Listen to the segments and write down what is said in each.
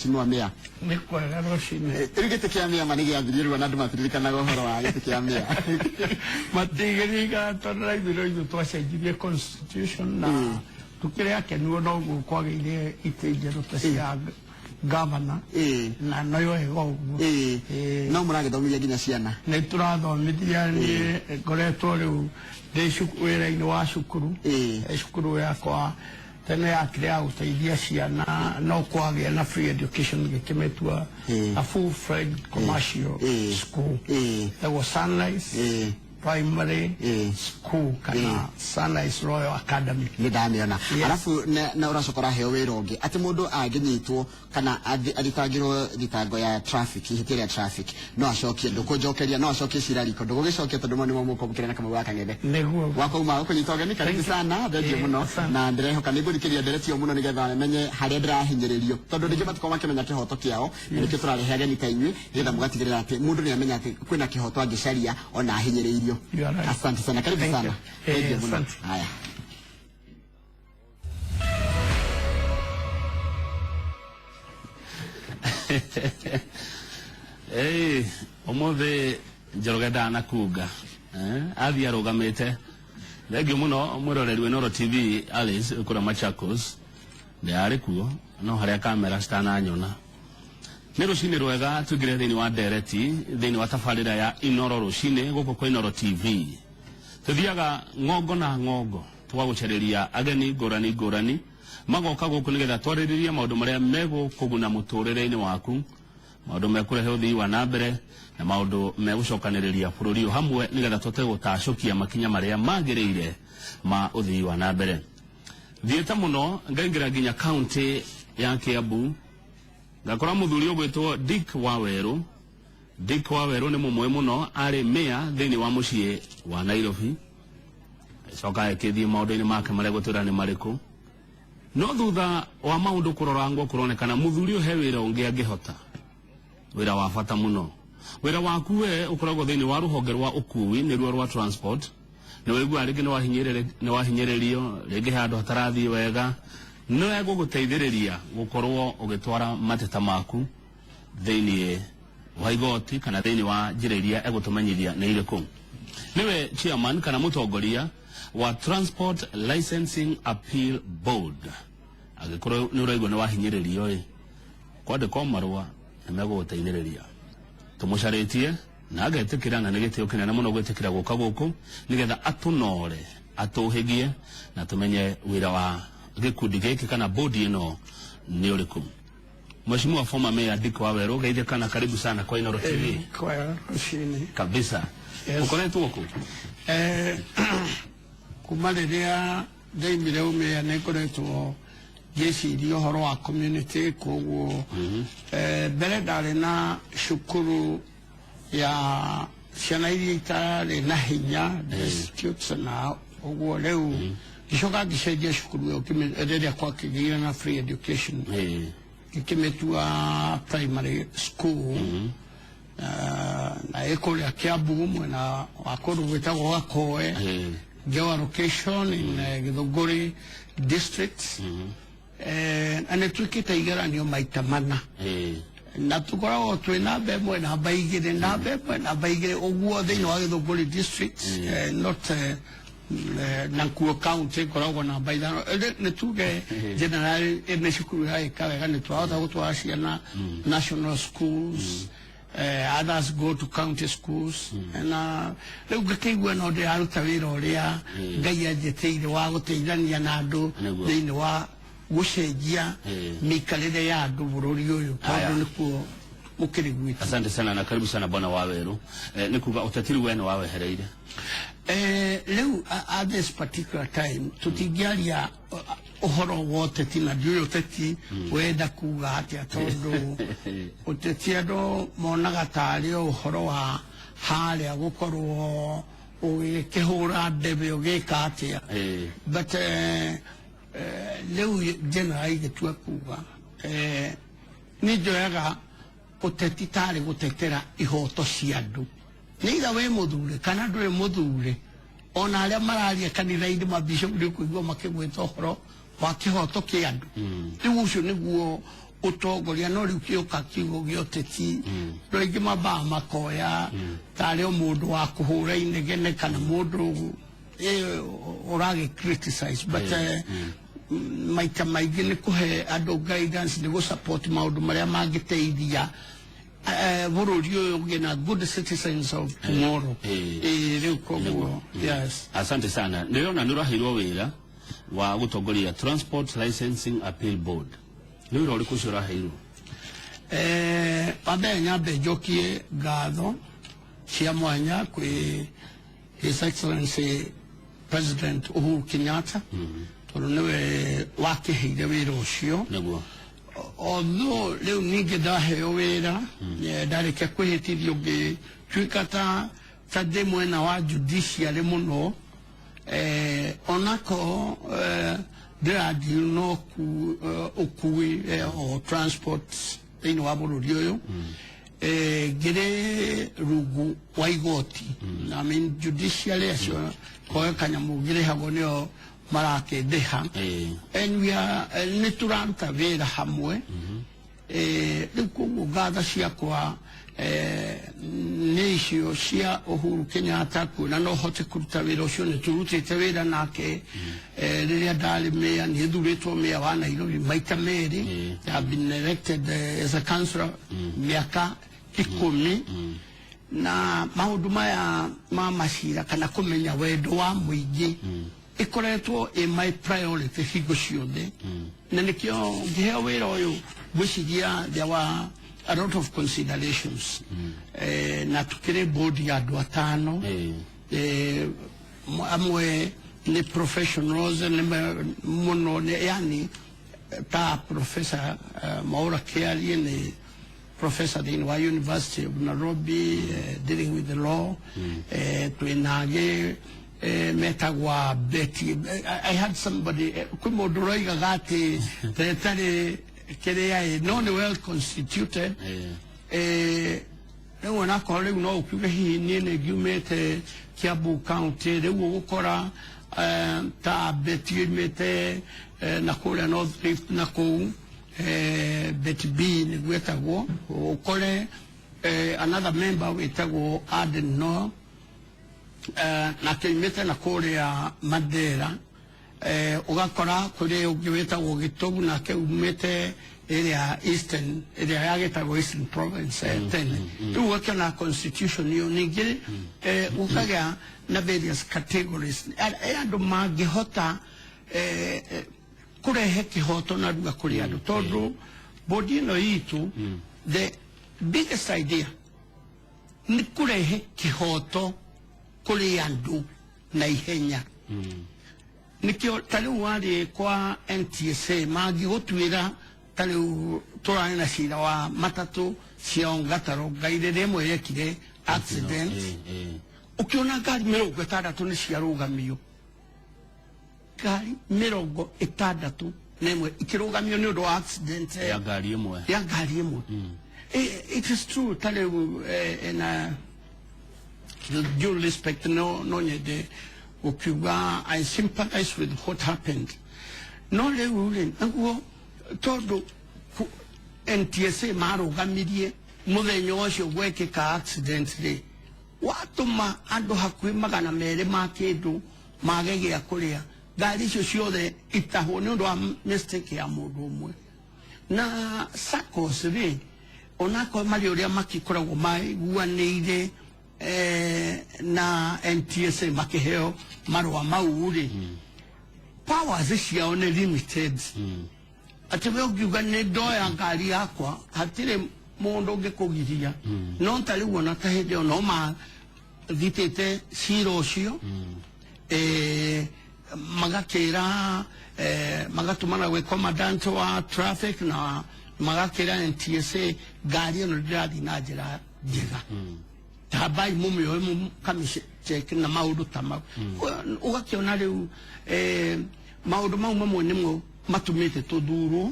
Mheshimiwa Mayor. Nĩ kwega rũcinĩ. Rĩu gĩtĩ kĩa Mayor ma nĩ gĩathirie rĩu ona andũ matiririkanaga ũhoro wa gĩtĩ kĩa Mayor. Matigĩrĩga tondũ raithĩ ithuĩ twacenjirie constitution na tũkĩrĩ akenu ona ũguo kwagĩire itĩ njerũ ta cia gavana na no wega ũguo. No mũragĩthomithia nginya ciana. Nĩ tũrathomithia, niĩ ngoretwo rĩu ndĩ wĩra-inĩ wa cukuru. Cukuru yakwa tene yakĩrĩ ya gũteithia ciana, no kwagĩa na free education gĩkĩmĩtua a full fledged commercial school ĩtagwo Sunrise Primary School kana Sunrise Royal Academy. Nĩ ndamĩona. Arabu na ũracoka ũraheo wĩra ũngĩ atĩ mũndũ angĩnyitwo kana athitangĩrwo thitango ya traffic, ihĩtia rĩa traffic, no acokie ndũkũnjokeria, no acokie cira riko, ndũgũgĩcokia tondũ mo nĩmo mũkũmũkĩra na Kamau wa Kang'ethe. Nĩguo. Wakouma gũkũnyita ũgeni, karibu sana, thengiũ mũno. Asante. Na ndĩrehoka nĩ ngũthikĩrĩria ndereti ĩyo mũno nĩgetha menye harĩa ndĩrahinyĩrĩrio, tondũ rĩngĩ matikoragwo makĩmenya kĩhoto kĩao, na nĩkĩo tũrarehe ageni ta inyuĩ nĩgetha mũgatigĩrĩra atĩ mũndũ nĩ amenya atĩ kwĩna kĩhoto angĩcaria ona ahinyĩrĩirio. You are right. Asante sana, karibu Thank sana. you. Thengiũ mũno. Asante. Haya. Ĩĩ, ũmũthĩ Njoroge ndanakunga athiĩ arũgamĩte. Thengiũ mũno mwĩroreri wa Inooro TV. Alice kũrĩa Machakos ndĩrarĩ kuo, no harĩa kamera citananyona. Nĩ rũcinĩ rwega, tũingĩre thĩinĩ wa ndereti thĩinĩ wa tabarĩra ya Inooro rũcinĩ gũkũ kwa Inooro TV. Tũthiaga ng'ongo na ng'ongo tũgagũcarĩria ageni ngũrani ngũrani magoka gũkũ nĩgetha twarĩrĩrie maũndũ marĩa megũkũguna mũtũrĩre-inĩ waku, maũndũ mekũrehe ũthii wa na mbere na maũndũ megũcokanĩrĩria bũrũri ũyũ hamwe nĩgetha tũhote gũtacũkia makinya marĩa magĩrĩire ma ũthii wa na mbere. Thiĩte mũno ngaingĩra nginya kaunti ya Kiambu, ngakora mũthuri ũgwĩtwo Dick Wawerũ. Dick Wawerũ nĩ mũmwe mũno, arĩ mayor thĩinĩ wa mũciĩ wa Nairobi, coka agĩthiĩ maũndũ-inĩ make marĩa gũtwĩra nĩ marĩkũ. No thutha wa maũndũ kũrorangwo, kũronekana mũthuri ũyũ he wĩra ũngĩ angĩhota, wĩra wa bata mũno. Wĩra waku we ũkoragwo thĩinĩ wa rũhonge rwa ũkui, nĩruo rwa transport. Nĩ wĩiguaga rĩngĩ nĩ wahinyĩrĩrio, rĩngĩ he handũ hatarathiĩ wega, no egũgũteithĩrĩria gũkorwo ũgĩtwara mateta maku thĩinĩ wa igoti kana thĩinĩ wa njĩra iria egũtũmenyithia nĩ irĩkũ. Nĩwe chairman kana mũtongoria wa Transport Licensing Appeal Board. Angĩkorwo nĩ ũraigua nĩ wahinyĩrĩrio ĩ, kwandĩka marũa nĩ megũgũteithĩrĩria. Tũmũcarĩtie na agetĩkĩra, na nĩ gĩtĩo kĩnene mũno gwĩtĩkĩra gũka gũkũ nĩgetha atũnore, atũhĩgie na tũmenye wĩra wa gĩkundi gĩkĩ kana bodi ĩno nĩ ũrĩkũ. Mheshimiwa former Mayor Dick Waweru, geithĩka na karibu sana kwa Inooro TV. Kwega rũcinĩ. Kabisa. Yes. Ũkoretwo kũ? Kuma rĩrĩa ndaimire ũmĩa nĩ ngoretwo ngĩciria ũhoro wa community, koguo mbere ndarĩ na cukuru ya ciana iria itarĩ na hinya, destitutes, na ũguo rĩu ngĩcoka ngĩcenjia cukuru ĩyo rĩrĩa kwakĩgĩire na free education, ngĩkĩmĩtua primary school, na ĩkũrĩa Kiambu mwena wa kũndũ gwĩtagwo Gakoe, ngĩoa location in Githũngũri district. Na nĩ twĩkĩte igeranio maita mana na tũkoragwo twĩ namba ĩmwe, namba igĩrĩ, namba ĩmwe, namba igĩrĩ ũguo thĩinĩ wa Githũngũri district, not Nakuru county ĩkoragwo namba 5. Ĩndĩ nĩ tuge generally nĩ cukuru ĩragĩka wega, nĩ twahota gũtwara ciana national schools, others go to county schools, na rĩu ngakĩigua no ndĩraruta wĩra ũrĩa Ngai anjĩtĩire wa gũteithania na andũ thĩinĩ wa gũcenjia mĩikarĩre ya andũ bũrũri ũyũ, tondũ nĩkuo gũkĩrĩ gwitũ. Asante sana na karibu sana bwana Waweru. Nĩ kuga ũtetiri we nĩ wawehereire? Rĩu at this particular time tũtingĩaria ũhoro wa ũteti, na ndiũĩ ũteti wenda kuga atĩa, tondũ ũteti andũ monaga tarĩ o ũhoro wa harĩa gũkorwo ũgĩkĩhũra ndebe ũgĩka atĩa. But rĩu general igĩtua kuga nĩ njoyaga ũteti tarĩ gũtetera ihoto cia andũ, nĩ itha wĩ mũthure kana ndũrĩ mũthure. Ona arĩa mararia kanitha-inĩ, mabishop, nĩ ũkũigua makĩgwĩta ũhoro wa kĩhoto kĩa andũ. Rĩu ũcio nĩguo Ũtongoria no rĩu kĩũka kiugo gĩa ũteti, andũ aingĩ mambaga makoya tarĩ o mũndũ wa kũhũra inegene kana mũndũ ũragĩ criticize, but maita maingĩ nĩ kũhe andũ guidance, nĩ gũ support maũndũ marĩa mangĩteithia bũrũri ũyũ ũgĩe na good citizens of tomorrow. Rĩu koguo, yes. Asante sana. Ndĩrona nĩ ũraheirwo wĩra wa gũtongoria Transport Licensing Appeal Board. Nĩ wĩra ũrĩkũ ũcio ũraheirwo? Wambere nyambe njokie ngatho cia mwanya kwĩ His Excellency President Uhuru Kenyatta, tondũ nĩwe wakĩheire wĩra ũcio. Although rĩu ningĩ ndaheo wĩra, ndarĩkia kwĩhĩtithio ngĩtuĩka ta ndĩ mwena wa judiciary mũno, onako ndĩradeal no ũkui o transport thĩinĩ wa bũrũri ũyũ, ngĩrĩ rungu wa igoti. I mean, judiciary acio koe kanyamũ ngĩrĩhagwo nĩo marakĩndĩha. And we are nĩ tũraruta wĩra hamwe. Rĩu koguo ngatho ciakwa nĩ icio cia Uhuru Kenyatta, kuona no hote kũruta wĩra ũcio. Nĩ tũrutĩte wĩra nake rĩrĩa ndarĩ mayor. Nĩ thurĩtwo mayor wa Nairobi maita merĩ. I have been elected as a councillor mĩaka 10, na maũndũ maya ma macira kana kũmenya wendo wa mũingĩ ĩkoretwo ĩ my priority hingo ciothe, na nĩkĩo ngĩheo wĩra ũyũ ngwĩciria there were a lot of considerations. Na tukĩrĩ board ya andũ atano. Amwe nĩ professionals nĩ mũno nĩ yani ta Professor Mwaura Kiarie, nĩ professor thĩinĩ wa University of Nairobi, dealing with the law. Twĩna angĩ metagwa Betty. I had somebody, kwĩ mũndũ ũroigaga atĩ tetarĩ kĩrĩa ĩ no nĩ well constituted. Rĩu onakorwo rĩu no ũkiuge hihi niĩ nĩ ngiumĩte Kiambu County, rĩu ũgũkora ta Betty oimĩte na kũrĩa North Rift na kũu, Betty B nĩguo etagwo. Ũkore another member wĩtagwo Aden No, nake oimĩte na kũrĩa Mandera. Ũgakora kũrĩ ũngĩ wĩtagwo Gĩtũgu, nake umĩte ĩrĩa Eastern, ĩrĩa yagĩtagwo Eastern Province tene. Rĩu ũgakĩona constitution ĩyo ningĩ gũkagĩa na various categories, andũ mangĩhota kũrehe kĩhoto narua kũrĩ andũ, tondũ bodi ĩno itũ, the biggest idea nĩ kũrehe kĩhoto kũrĩ andũ na ihenya. Nikio ta rĩu warĩ kwa NTSA mangĩgũtuĩra, ta rĩu tũrarĩ na cira wa matatũ cia Ongata Rongai rĩrĩa ĩmwe yekire accident, ũkĩona ngari 60 nĩ ciarũgamio, ngari 61 ikĩrũgamio nĩ ũndũ wa accident ya ngari ĩmwe. Ya ngari ĩmwe. It is true, ta rĩu na with due respect, no nyende gũkiuga I sympathize with what happened, no rĩu rĩ naguo tondũ NTSA marũgamirie mũthenya ũcio gwekĩka accident rĩ, watũma andũ hakuhĩ 200 ma kĩndũ mage gĩa kũrĩa, ngari icio ciothe itahwo nĩ ũndũ wa mistake ya mũndũ ũmwe. Na SACCOS rĩ, onakorwo marĩ ũrĩa makĩkoragwo maiguanĩire na NTSA makĩheo marũa mau rĩ, powers ciao nĩ limited, atĩ we ũngiuga nĩ ndoya ngari yakwa, hatirĩ mũndũ ũngĩkũgiria. No ta rĩu ona ta hĩndĩ ĩyo no mathitĩte cira ũcio, magakĩra magatũmana gwĩ commandant wa traffic na magakĩra NTSA ngari ĩno ndĩrathiĩ na njĩra njega, tambai mũmĩoe mũkamĩcheck na maũndũ ta mau. Ũgakĩona rĩu maũndũ mau mamwe nĩmo matũmĩte tũthurwo,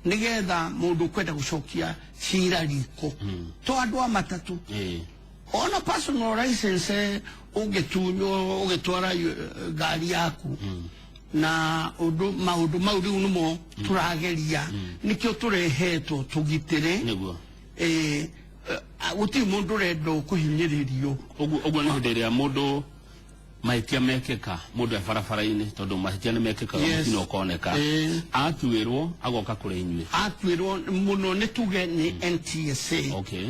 nĩgetha mũndũ ũkwenda gũcokia cira riko to andũ a matatũ, ona personal license ũngĩtunywo ũgĩtwara ngari yaku. Na undu maundu mau riu nimo turageria nikio turehetwo tugitire. Niguo. Gutiri mundu urenda kuhinyiririo. Uguo nĩ hĩndĩ ĩrĩa mũndũ mahĩtia mekĩka, mũndũ e barabara-inĩ, tondũ mahĩtia nĩ mekĩkaga, mũtino ũkoneka, atuĩrwo agoka kũrĩ inyuĩ. Atuĩrwo mũno nĩ tuge nĩ NTSA.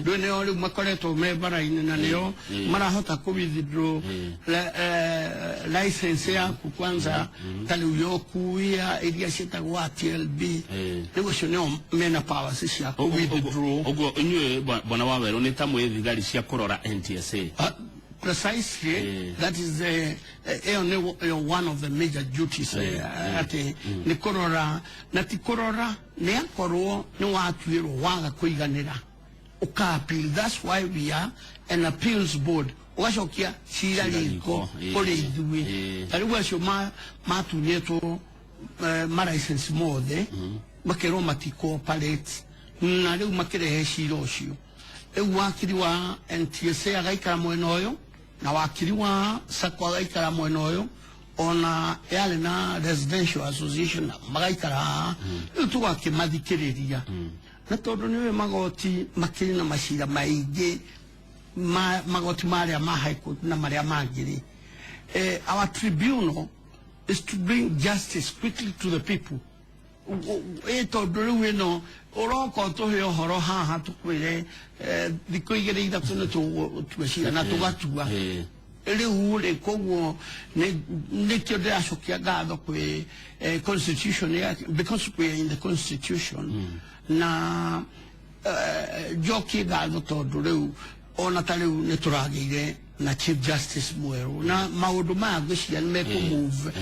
Rĩu nĩo rĩu makoretwo me bara-inĩ na nĩo marahota kũ withdraw license yaku kwanza, ta rĩu ya ũkuia iria ciĩtagwo ATLB. Rĩu acio nĩo mena powers cia kũ withdraw. Ũguo inyuĩ, bwana Wawerũ, nĩ ta mwĩ thigari cia kũrora NTSA. Precisely. That is the ĩyo nĩ one of the major duties, atĩ nĩ kũrora, na ti kũrora nĩ akorwo nĩ watuĩrwo waga kũiganĩra, ũka appeal. That's why we are an appeals board. Ũgacokia cira cira riko riko, kũrĩ ithuĩ. Ta rĩu acio matunyĩtwo ma license mothe, makerwo matikooperate, na rĩu makĩrehe cira ũcio, rĩu wakiri wa NTSA agaikara mwena ũyũ na wakiri wa SACCO agaikara mwena ũyũ, ona yarĩ na residential association magaikara haha. Rĩu tũgakĩmathikĩrĩria, na tondũ nĩũĩ magoti makĩrĩ na macira maingĩ, magoti marĩa ma high court na marĩa mangĩ rĩ, our tribunal is to bring justice quickly to the people. Ĩ tondũ rĩu ĩno ũroka ũtũhe ũhoro haha, tũkwĩre thikũ igĩrĩ ithatũ nĩ tũgũtua cira na tũgatua. Rĩu rĩ, koguo nĩkĩo ndĩracokia ngatho kwĩ constitution ya, because we are in the constitution, na njokie ngatho tondũ rĩu ona ta rĩu nĩ tũragĩire na chief justice mwerũ, na maũndũ maya ngwĩciria nĩ mekũ move.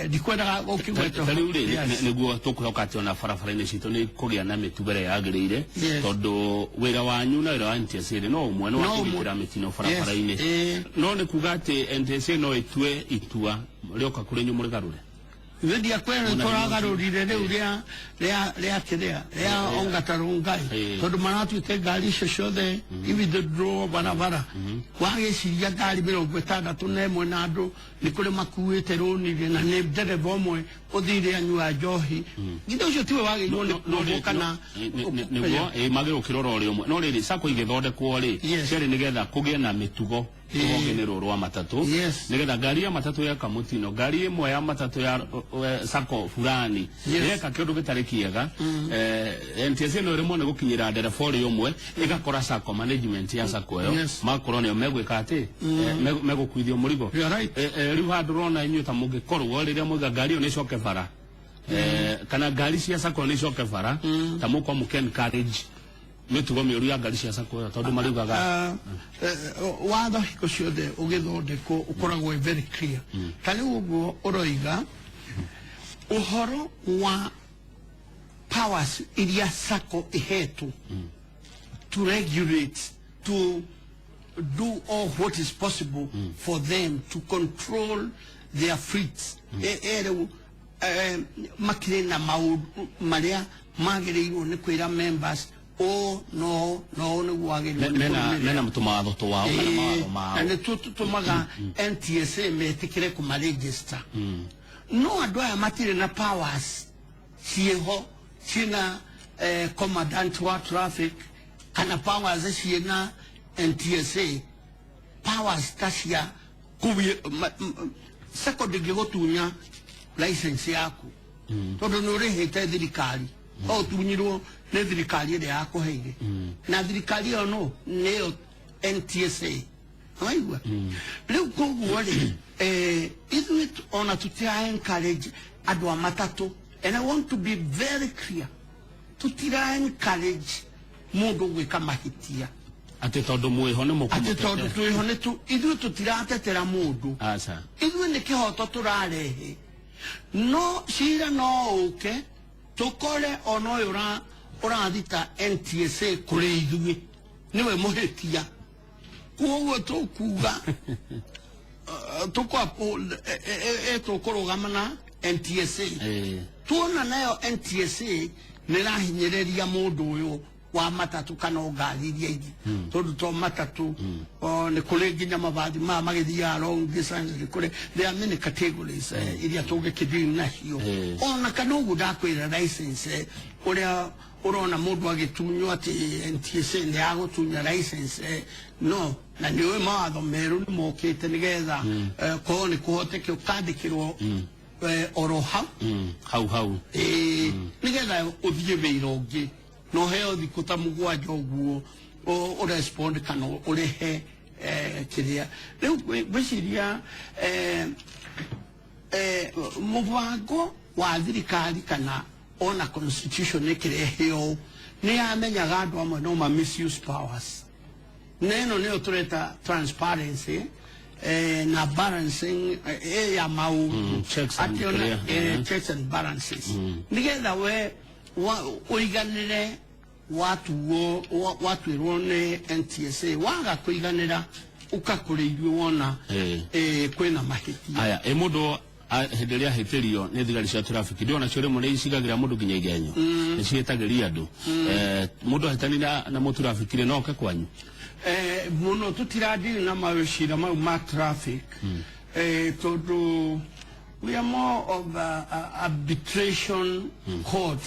Ndikwendaga gũkĩgweta. Ta rĩu rĩ, nĩguo tũkwĩhoka atĩ ona barabara-inĩ citũ nĩ kũgĩa na mĩtugo ĩrĩa yagĩrĩire, tondũ wĩra wanyu na wĩra wa NTSA rĩ, no ũmwe, nĩ wa No ũmwe. kũgitĩra mĩtino barabara-inĩ. No nĩ kuga atĩ NTSA no ĩtue itua rĩoka kũrĩ inyuĩ mũrĩgarũre? Ndiakwĩra nĩ tũragarũrire rĩu rĩa kĩrĩa rĩa Ongata Rongai, tondũ maratuĩte ngari icio ciothe i-withdraw barabara. Wagĩciria ngari 61 na andũ nĩ kũrĩ makuĩte rũni, na nĩ ndereba ũmwe ũthire anyua njohi, githĩ ũcio tiwe wagĩrĩirwo nĩ kuohwo kana? Nĩguo magĩrĩirwo ũkĩrora ũrĩ ũmwe. No rĩrĩ, SACCO igĩthondekwo rĩ, ciarĩ nĩgetha kũgĩe na mĩtugo rũhonge-inĩ rũrũ rwa matatũ, nĩgetha ngari ya matatũ yeka mũtino, ngari ĩmwe ya matatũ ya SACCO fulani yeka kĩndũ gĩtarĩ kĩega, NTSA no ĩremwo nĩ gũkinyĩra ndereba ũrĩa ũmwe, ĩgakora SACCO management ya SACCO ĩyo magakorwo nĩo megwĩka atĩ megũkuithio mũrigo. You are right. Rĩu handũ ũrona inyuĩ ta mũngĩkorwo rĩrĩa mwauga ngari ĩyo nĩ ĩcoke bara, kana ngari cia SACCO nĩ icoke bara, ta mũkorwo mũkĩ encourage mĩtugo mĩũru ya ngari cia SACCO ĩyo, tondũ mariugaga Watho hingo ciothe ũgĩthondekwo ũkoragwo wĩ very clear. Ta rĩu ũguo ũroiga ũhoro wa powers iria SACCO ĩhetwo to regulate, to do all what is possible for them to control their fleets. Rĩu makĩrĩ na maũndũ marĩa magĩrĩirwo nĩ kwĩra members ũũ no no nĩguo wagĩrĩirwo nĩ mena kũrũmĩrĩra. Mena tũmawatho twao kana mawatho mao. Na nĩtuo tũtũmaga NTSA metĩkĩre kũmaregister. No andũ aya matirĩ na powers ciĩho ciĩna commandant wa traffic, kana powers ciĩna NTSA, powers ta cia SACCO ndĩngĩgũtunya license yaku tondũ nĩ ũrĩhĩte thirikari, no ũtunyirwo nĩ thirikari ĩrĩa yakũheire, na thirikari ĩyo no nĩyo NTSA. Waigua? Rĩu koguo rĩ, ithuĩ ona tutira encourage andũ a matatũ, and I want to be very clear, tutira encourage mũndũ gwĩka mahĩtia. Atĩ tondũ mwĩho nĩ Atĩ tondũ mũkũmũtetera. Twĩho nĩ ithuĩ tũtiratetera mũndũ. Aca. Ithuĩ nĩ kĩhoto tũrarehe, no cira no ũke tũkore ona ũyũ ũrathita NTSA kũrĩ ithuĩ nĩwe mũhĩtia. Koguo tũkuga tũkũrũgama na NTSA. Tuona nayo NTSA nĩ ĩrahinyĩrĩria mũndũ ũyũ. wa matatu kana o ngari iria ingĩ, tondũ to matatu, o nĩ kũrĩ nginya mabathi maya magĩthiaga long distance, nĩ kũrĩ, there are many categories iria tũngĩkĩdeal nacio. Ona kana ũguo ndakwĩra license, ũrĩa ũrona mũndũ agĩtunywo atĩ NTSA nĩ yagũtunya license, no na nĩ ũĩ mawatho merũ nĩ mokĩte nĩgetha korwo nĩ kũhoteke ũkandĩkĩrwo oro hau. Hau hau. Ĩĩ, nĩgetha ũthiĩ wĩra ũngĩ na ũheo thikũ ta 7 ũguo ũrespond kana ũrĩhe kĩrĩa. Rĩu ngwĩciria mũbango wa thirikari kana ona constitution ĩkĩrehe ũũ nĩ yamenyaga andũ amwe no ma misuse powers, na ĩno nĩyo tũreta transparency na balancing ya maũndũ. Checks and Atĩ ona, clear. Checks and balances, nĩgetha we ũiganĩre watuo watuĩrwo nĩ NTSA, waga kũiganĩra ũkakũrĩ ithuĩ wona kwĩna mahĩtia. Aya, ĩ mũndũ hĩndĩ ĩrĩa ahĩtĩrio nĩ thigari cia traffic, ndĩrona cio rĩmwe nĩ icigagĩra mũndũ nginya igenyo, nĩ ciĩtagĩria andũ. Mũndũ ahĩtani na mũtrafiki rĩ, no oke kwanyu? Mũno tũtiradiri na mawĩcira mau ma traffic, tondũ we are more of a arbitration court.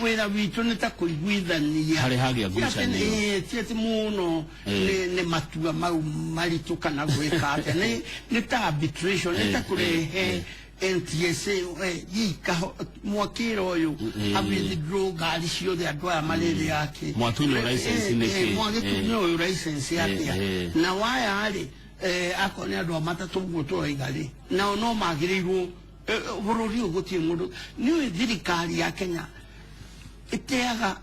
Wĩra witũ nĩ ta kũiguithania Harĩa hagĩa Ti atĩ ngucanio. Ti atĩ mũno nĩ matua mau maritũ kana gwĩka atĩa, nĩ ta arbitration, nĩ ta kũrehe NTSA gika mwakĩra ũyũ awithdraw ngari ciothe andũ aya marĩrĩ yake. Mwatunywo license nĩkĩ? Mwagĩtunywo ũyũ license atĩa? Na waya rĩ, akorwo nĩ andũ a matatũ ũguo tũroiga rĩ, nao no magĩrĩirwo bũrũri ũyũ gũtirĩ mũndũ nĩũĩ thirikari ya Kenya ĩteaga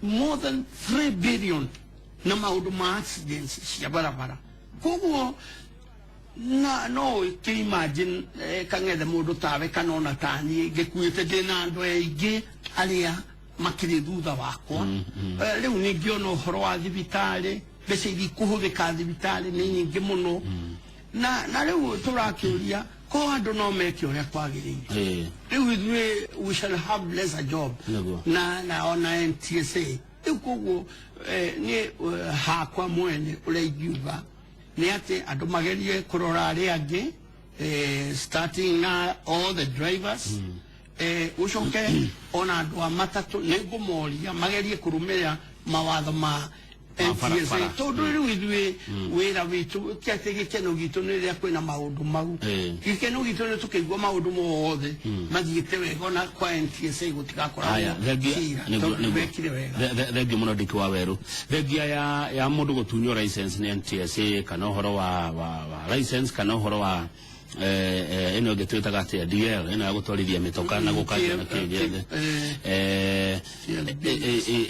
more than 3 billion na maũndũ ma accidents cia barabara. Koguo na no kä imagine kang'ethe mũndũ tawe kana ona taniĩ ngĩkuĩte ndĩ na andũ aingĩ arĩa makĩrĩ thutha wakwa. Rĩu ningĩona ũhoro wa thibitarĩ, mbeca iria ikũhũthĩka thibitarĩ nĩ nyingĩ mũno, na rĩu tũrakĩũria ko andũ no meke ũrĩa kwagĩrĩire. Rĩu ithuĩ we shall have lesser job. Na ona NTSA rĩu koguo niĩ hakwa mwene ũrĩa ingiuga nĩ atĩ andũ magerie kũrora arĩa angĩ, starting na all the drivers, ũcoke ona andũ a matatũ nĩ ngũmoria magerie kũrũmĩrĩra mawatho ma Ma NTSA, barabara. Tondũ rĩu ithuĩ wĩra witũ ti atĩ gĩkeno gitũ nĩ rĩrĩa kwĩna maũndũ mau. Gĩkeno gitũ nĩ tũkĩigua maũndũ mothe mathiĩte wega, ona kwa NTSA gũtigakoragwo Haya, thengia cira nĩguo tondũ nĩguo mekire wega. Thengiũ mũno Dick wa Werũ. Thengia ya mũndũ gũtunywo license nĩ NTSA kana ũhoro wa license kana ũhoro wa ĩno ĩngĩ twĩtaga atĩa, DL ĩno ya gũtwarithia mĩtoka na gũkanjia na kĩĩ gĩothe. TLB.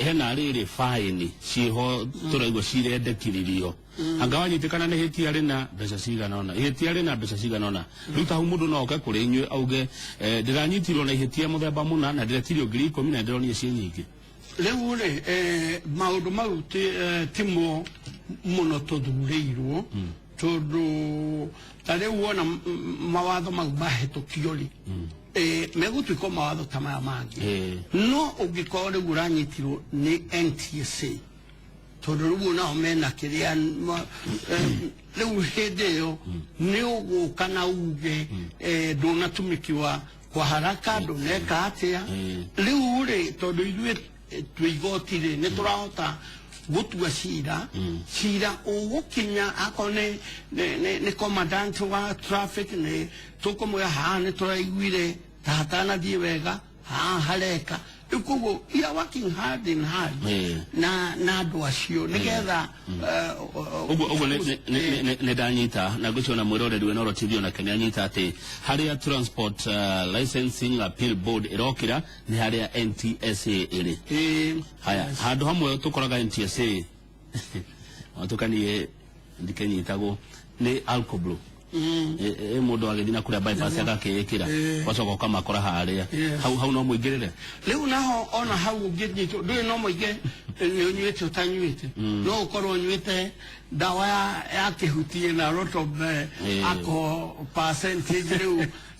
Hena rĩrĩ faini ciĩho tũraigua cirendekithĩrio, anga wanyitĩkana nĩ hĩtia rĩna mbeca cigana ũna, ihĩtia rĩna mbeca cigana ũna. Rĩu ta hau mũndũ no oke kũrĩ inyuĩ auge, ndĩranyitirwo na ihĩtia mũthemba mũna na ndĩretirio 10,000 na ndĩronire ciĩ nyingĩ. Rĩu rĩ, maũndũ mau timo mũno tũthurĩirwo, tondũ ta rĩu wona mawatho mau mahĩtũkio rĩ, megũtuĩka o mawatho ta maya mangĩ. No ũngĩkorwo rĩu ũranyitirwo nĩ NTSA, tondũ rĩu nao mena kĩrĩa rĩu hĩndĩ ĩyo nĩ ũgũka na uge ndũnatumikiwa kwa haraka, ndũneka atĩa. Rĩu rĩ, tondũ ithuĩ twĩ igoti rĩ, nĩ tũrahota gũtua cira ũgũkinya akorwo nĩ commandant wa traffic, nĩ tũkũmwĩra haha nĩ tũraiguire ta hatanathiĩ wega, haha hareka. Rĩu koguo we are working hard in hard na andũ acio nĩgetha Ũguo nĩ ndanyita na ngwĩciria mwĩroreri wa Inooro TV onake nĩ anyita atĩ harĩa Transport Licensing Appeal Board ĩrokĩra nĩ harĩa NTSA ĩrĩ. Haya, handũ hamwe tũkoraga NTSA watukanie ndikenyitagwo nĩ alcoblow. Ĩ mũndũ agĩthiĩ na kũrĩa bypass agakĩĩkĩra, wacoka ũkamakora harĩa. Hau no mũingĩrĩre. Rĩu naho ona hau ũngĩnyitwo ndũrĩ no mũingĩ nĩ ũnyuĩte ũtanyuĩte, no ũkorwo ũnyuĩte Ndawa ya kĩhuti na lot of alcohol percentage.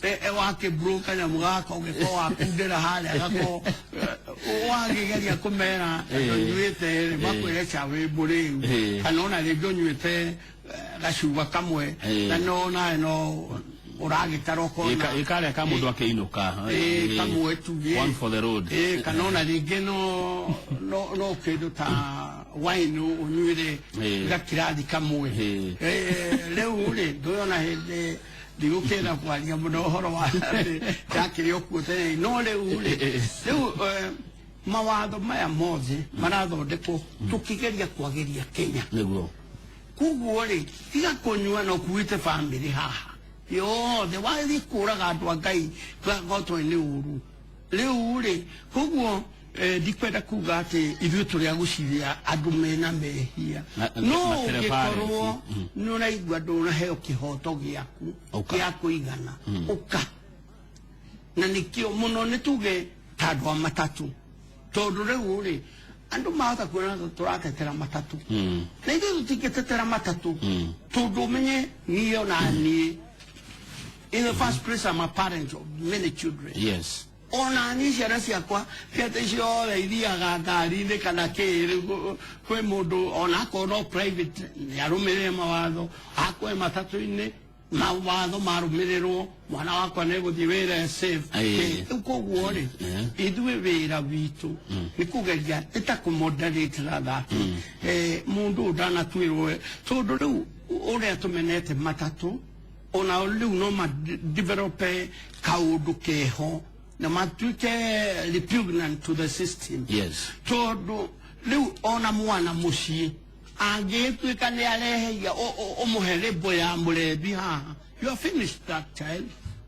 Rĩu wakĩbrew kanyamũ gaka, ũgĩkorwo wakundĩra harĩa gako, wagĩgeria kũmera ndũnyuĩte rĩ, makwĩre ca wĩ mũrĩu, kana ona rĩngĩ ũnyuĩte gacuba kamwe na no nawe no ũragĩtara ũkona Ĩkarĩa ka mũndũ akĩinũka. Kamwe tu. One for the road. Kana ona rĩngĩ no kĩndũ ta wine ũnyuĩre gakirathi kamwe. Rĩu rĩ, ndũyona hĩndĩ ndigũkĩenda kwaria mũno ũhoro wa yakĩrĩ o kuo tene, no rĩu rĩ, rĩu mawatho maya mothe marathondekwo tũkĩgeria kwagĩria Kenya. Nĩguo. Koguo rĩ, tiga kũnyua na ũkuĩte bamĩrĩ haha yothe, wathiĩ kũraga andũ a Ngai gotwe nĩ ũru. Rĩu rĩ, koguo ndikwenda kuga atĩ ithuĩ tũrĩ a gũciria andũ mena mehia, no ũngĩkorwo nĩ ũraigua ndũnaheo kĩhoto gĩaku gĩa kũigana, ũka. Na nĩkĩo mũno nĩ tuge ta andũ a matatũ, tondũ rĩu rĩ, andũ mahota kuona tũratetera matatũ, na ithuĩ tũtingĩtetera matatũ, tondũ ũmenye niĩ ona niĩ in the first place I'm a parent of many children. Ona niĩ ciana ciakwa ciate ciothe ithiaga ngari-inĩ kana kĩ, rĩu kwĩ mũndũ ona akorwo no private nĩ arũmĩrĩre mawatho, akorwo matatũ-inĩ mawatho marũmĩrĩrwo, mwana wakwa nĩ gũthiĩ wĩra safe. Rĩu koguo rĩ, ithuĩ wĩra witũ nĩ kũgeria nĩ ta kũmoderate rather mũndũ ndanatuĩrwo, tondũ rĩu ũrĩa tũmenete matatũ ona rĩu no ma develop kaũndũ keho na matuĩke repugnant to the system. Tondũ rĩu ona mwana mũciĩ angĩtuĩka nĩ areheia ũmũhe rĩmbo ya mũrebi haha, you have finished that child.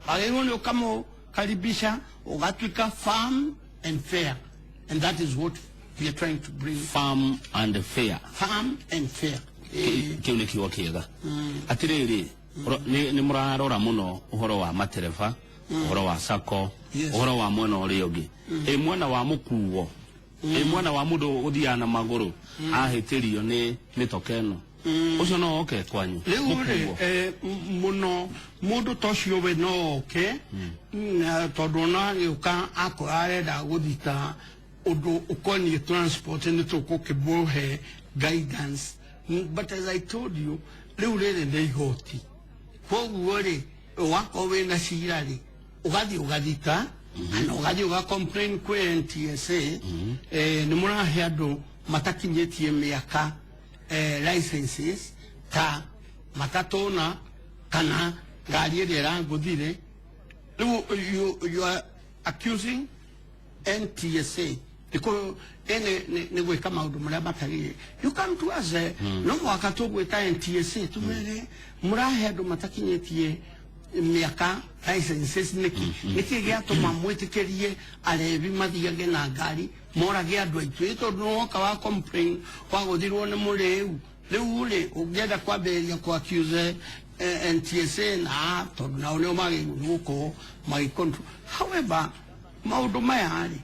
Wagĩrĩirwo nĩ ũkamũkaribisha ũgatuĩka firm and fair, and that is what we are trying to bring. Firm and fair. Firm and fair. Kĩu nĩ kiugo kĩega. Atĩrĩrĩ, nĩ mũrarora mũno ũhoro wa matereba, ũhoro wa sacco, ũhoro wa mwena ũrĩa ũngĩ, ĩ mwena wa mũkuo, ĩ mwena wa mũndũ ũthiaga na magũrũ ahĩtĩrio nĩ mĩtoka ĩno, ũcio no oke kwanyu? Rĩu rĩ, mũno mũndũ ta ũcio we no oke, tondũ ona agĩũka akorwo arenda gũthita ũndũ ũkoniĩ transport, nĩ tũkũkĩmũhe guidance. But as I told you, rĩu rĩrĩ nĩ igoti, koguo rĩ, wakorwo wĩna cira rĩ, ũgathiĩ ũgathita kana ũgathiĩ ũga complain kwĩ NTSA, nĩ mũrahe andũ matakinyĩtie mĩaka licenses ta matatũ na kana ngari ĩrĩa ĩrangũthire. Rĩu you are accusing NTSA nĩ gwĩka maũndũ marĩa matagĩrĩire. You come to us, no mũhaka tũgwĩta NTSA tumere mũrahe andũ matakinyĩtie mĩaka licenses nĩkĩ, nĩkĩ gĩatũma mwĩtĩkĩrie arebi mathiage na ngari morage andũ aitũ, tondũ nĩwoka wa complain wagũthirwo nĩ mũrĩu. Rĩu rĩ, ũngĩenda kwambĩrĩria kũ accuse NTSA na tondũ nao nĩo magĩrĩirwo nĩ gũkorwo magĩ control. However, maũndũ maya rĩ,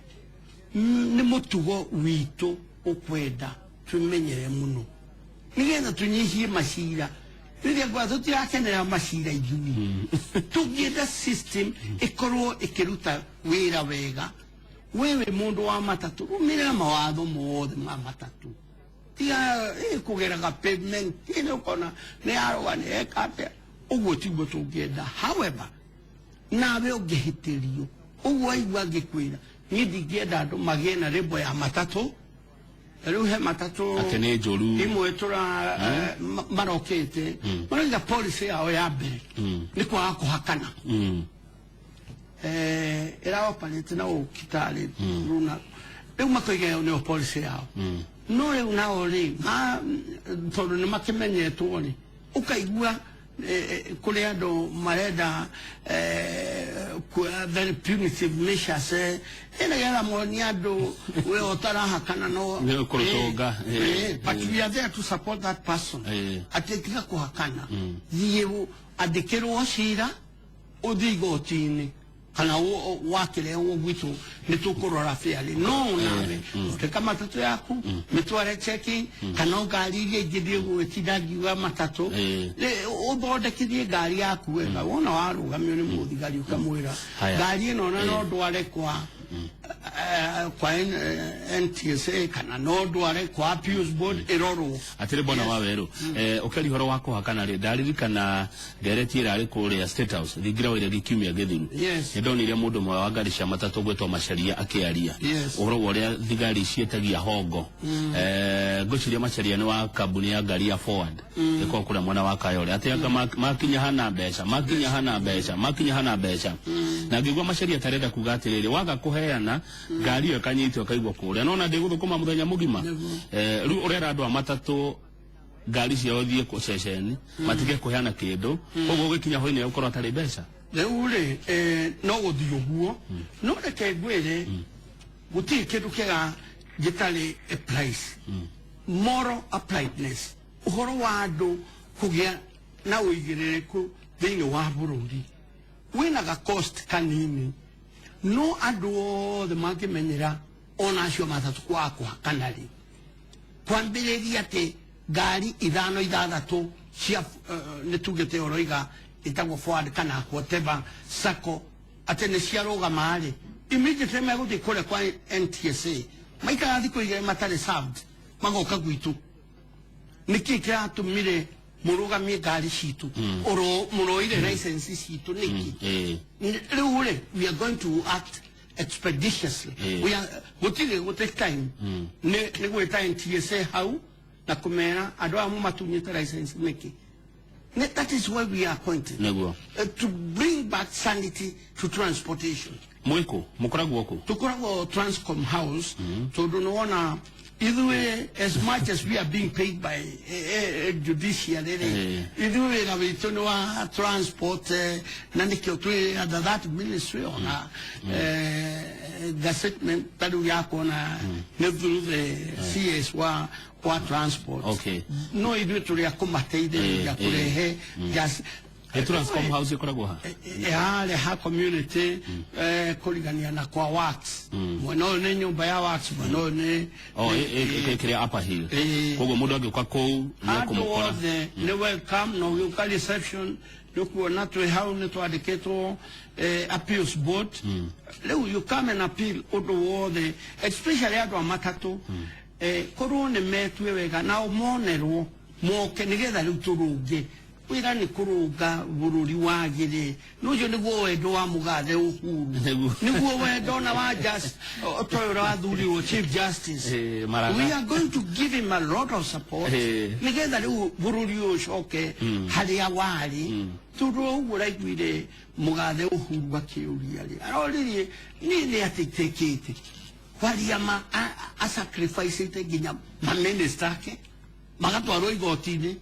nĩ mũtugo witũ ũkwenda twĩmenyere mũno nĩgetha tũnyihie macira. Rĩrĩa ngwa tũtirakenera macira ithuĩ, tũngĩenda system ĩkorwo ĩkĩruta wĩra wega. Wewe mũndũ wa matatũ, rũmĩrĩra mawatho mothe ma matatũ, tiga kũgeraga pavement ĩno ũkona nĩ yarũga nĩ eka atĩa, ũguo tiguo tũngĩenda. However, nawe ũngĩhĩtĩrio ũguo waigua ngĩkwĩra, niĩ ndingĩenda andũ magĩe na rĩmbo ya matatũ. Rĩu he matatũ atĩ nĩ njũru imwe tũra marokĩte marauga policy yao ya mbere nĩ kwaga kũhakana, ĩra operate na ũkitarĩ runa. Rĩu makoiga ĩyo nĩyo policy yao, no rĩu nao rĩ, tondũ nĩ makĩmenyetwo rĩ, ũkaigua kũrĩ andũ marenda very punitive measures, nĩgetha monie andũ we ũtarahakana no Nĩ kũrũtũnga. But we are there to support that person, atĩ tiga kũhakana, thiĩ andĩkĩrwo cira, ũthiĩ igoti-inĩ. Kana wakĩrehwo gwitũ nĩ tũkũrora fairly, no nawe thondeka matatũ yaku, mĩtware checking, kana ngari iria ingĩ ndĩgũgĩtinda ngiuga matatũ. Ũthondekithie ngari yaku wega. Wona warũgamio nĩ mũthigari, ũkamwĩra Haya. ngari ĩno na no ndware kwa NTSA kana no ndware kwa Appeals Board ĩrorwo. Atirĩ bwana wa werũ, ũkĩaria ũhoro wa kũhakana rĩ, ndaririkana ndereti ĩrarĩ kũrĩa State House thingira wa Iregi kiumia gĩthiru. Nĩ ndonire mũndũ ũmwe wa ngari cia matatũ gwĩtwo Macharia akĩaria ũhoro wa ũrĩa thigari ciĩtagia hongo. Ngwĩciria Macharia nĩ wa kambuni ya ngari ya Forward ĩkoragwo kũrĩa mwena wa Kayole, atĩ anga makinya hana mbeca, makinya hana mbeca, makinya hana mbeca. Na ngĩigua Macharia tarenda kuga atĩrĩrĩ, waga kũheana ngari ĩyo ĩkanyitwo ĩkaigwo kũrĩa nona ndĩgũthũkũma mũthenya mũgima. Rĩu ũrera andũ a matatũ ngari ciao thiĩ kũ ceceni matige kũheana kĩndũ, koguo ũgĩkinya hwainĩ ũkorwo atarĩ mbeca. Rĩu rĩ, no gũthiĩ ũguo, no reke ngwĩre gũtirĩ kĩndũ kĩega gĩtarĩ a price. Moral uprightness, ũhoro wa andũ kũgĩa na ũigĩrĩrĩku thĩinĩ wa bũrũri wĩna ga cost kanini, no andũ othe mangĩmenyera ona acio matatũ kwaga kũhakana rĩ, kwambĩrĩria atĩ ngari ithano ithathatũ cia nĩ tugĩte ũroiga ĩtagwo Forward kana whatever sacco atĩ nĩ ciarũgama rĩ, immediately megũthiĩ kũrĩa kwa NTSA, maikara thikũ 2 matarĩ served, magoka gwitũ. Nĩkĩ kĩratũmire mũrũgamie ngari citũ? Mũroire license citũ nĩkĩ? Rĩu rĩ, we are going to act expeditiously. We are gũtirĩ gũ take time. Nĩ gwĩta NTSA hau na kũmera andũ aya mũmatunyĩte license nĩkĩ. That is why we are appointed, to bring back sanity to transportation. Mwĩkũ mũkoragwo kũ? Tukoragwo Transcom House, tondũ nĩwona ithuĩ, as much as we are being paid by judiciary rĩ, ithuĩ wĩra witũ nĩ wa transport, na nĩkĩo twĩ under that ministry. Ona gazettement ta rĩu yakuona nĩ through the CS wa transport. No ithuĩ tũrĩ a kũmateithĩrĩria kũrehe just Ĩ Transcom House ĩkoragwo ha? Harĩa ha community, kũrigania na kwa Works. Mwena ũyũ nĩ nyũmba ya Works, mwena ũyũ nĩ Oh, kĩrĩa Upper Hill? Koguo mũndũ angĩũka kũu nĩ Andũ ekũmũkora. othe nĩ welcome, na ũgĩũka reception nĩ ũkuona twĩ hau, nĩ twandĩkĩtwo appeals board. Rĩu you come and appeal ũndũ wothe, especially andũ a matatũ, korwo nĩ metue wega nao monerwo moke nĩgetha rĩu tũrũnge. Wĩra nĩ kũrũnga bũrũri wagĩrĩ nũcio nĩguo wendo wa mũgathe Uhuru. Nĩguo wendo na wa just toyo ũrĩa wathurirwo Chief Justice. Maraga. We are going to give him a lot of support nĩgetha rĩu bũrũri ũyũ ũcoke harĩa warĩ, tondũ ũguo ũraiguire mũgathe Uhuru akĩũria rĩ, aroririe niĩ nĩ atĩ itekĩte kwaria ma asacrificĩte nginya maminista ake magatwarwo igoti-inĩ.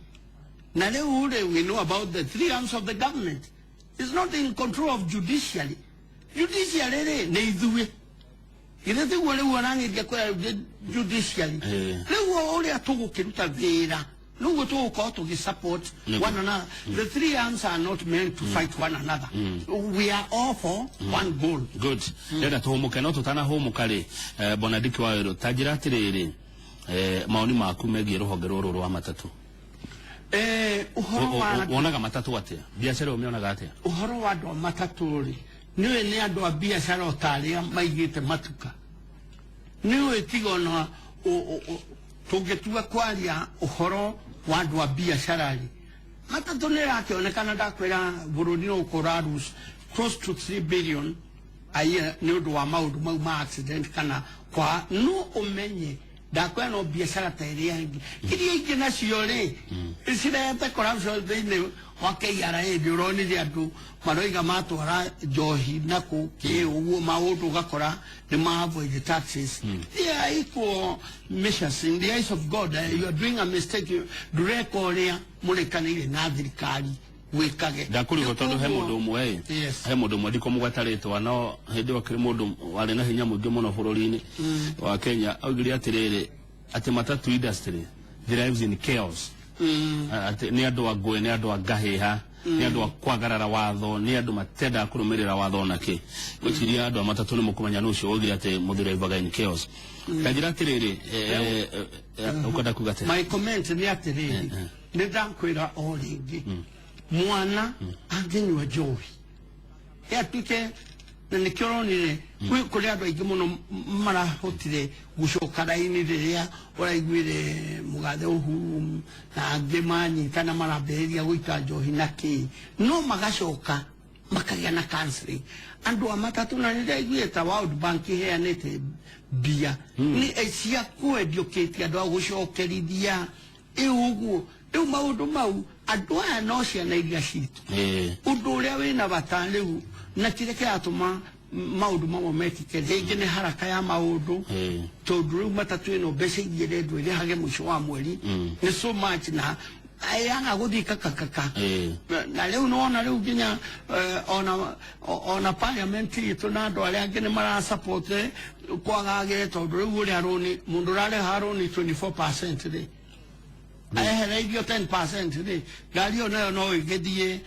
Na rĩu rĩ, we know about the three arms of the government is not in control of judiciary. Judiciary rĩ, nĩ ithuĩ, githĩ tiguo? Rĩu arang'ĩria kwĩra judiciary rĩu o ũrĩa tũgũkĩruta wĩra nĩguo tũgũkorwo tũgĩ-support one another. The three arms are not meant to fight one another. We are all for one goal. Good. Ndĩrenda tũhũmũke, no tũtanahũmũka rĩ, bwana Dick Waweru, ta njĩra atĩrĩrĩ, maoni maku megiĩ rũhonge rũrũ rwa matatũ. Ũhoro wa Wonaga matatũ atĩa? Biacara ũmĩonaga atĩa? Ũhoro wa andũ a matatũ rĩ, nĩũĩ nĩ andũ a biacara o ta arĩa maigĩte matuka. Nĩũĩ tiga ona tũngĩtua kwaria ũhoro wa andũ a biacara rĩ, matatũ nĩ ĩrakĩonekana. Ndakwĩra bũrũri no ũkũra lose close to 3 billion a year nĩ ũndũ wa maũndũ mau ma accident kana kwa. No ũmenye ndakwĩra no biacara ta ĩrĩa ĩngĩ, iria ingĩ nacio rĩ, cirehete corruption thĩinĩ wa KRA. Nĩ ũronire andũ maroiga matwara njohi na kũ kĩ ũguo maũndũ, ũgakora nĩ ma avoid taxes. They are equal measures in the eyes of God. You are doing a mistake. Ndũreka ũrĩa mũrĩkanĩire na thirikari wĩkage. Ndakũrigwo tondũ he mũndũ ũmwe ĩ, he mũndũ ũmwe ndikũmũgweta rĩtwa, no hĩndĩ ĩyo kĩrĩ mũndũ warĩ na hinya mũingĩ mũno bũrũri-inĩ wa Kenya augire atĩrĩrĩ, atĩ matatu industry thrives in chaos. Atĩ nĩ andũ a ngũĩ, nĩ andũ a ngahĩha. Nĩ andũ a kwagarara watho, nĩ andũ matendaga kũrũmĩrĩra watho onake. Gwĩciria andũ a matatũ nĩ mũkũmenya nũ ũcio waugire atĩ mũthuraivaga in chaos. Kanjĩra atĩrĩrĩ, ũkwenda kuga atĩa? My comment nĩ atĩrĩrĩ, nĩ ndakwĩra o rĩngĩ, mwana angĩnyua njohi atuĩke na nĩkĩo ũronire kũrĩ andũ aingĩ mũno marahotire gũcoka raini rĩrĩa ũraiguire mũgathe Uhuru na angĩ manyita na marambĩrĩria gũita njohi na kĩ, no magacoka makagĩa na counseling. Andũ a matatũ na nĩ ndaiguire ta World Bank iheanĩte mbia nĩ cia kwendiũkĩtie andũ a gũcokerithia ĩu ũguo. Rĩu maũndũ mau andũ aya no ciana iria citũ, ũndũ ũrĩa wĩna bata rĩu na kĩrĩa kĩratũma maũndũ mamwe mekĩke rĩngĩ nĩ haraka ya maũndũ, tondũ rĩu matatũ ĩno mbeca iria ĩrendwo ĩrĩhage mũico wa mweri nĩ so much na yaga gũthiĩ kakakaka. Na rĩu nĩwona rĩu nginya ona parliament itũ na andũ arĩa angĩ nĩ marasupport kwagagĩre, tondũ rĩu ũrĩa rũni mũndũ ũrarĩha rũni 24% rĩ ehereirio 10% rĩ, ngari ĩyo nayo no ĩgĩthiĩ,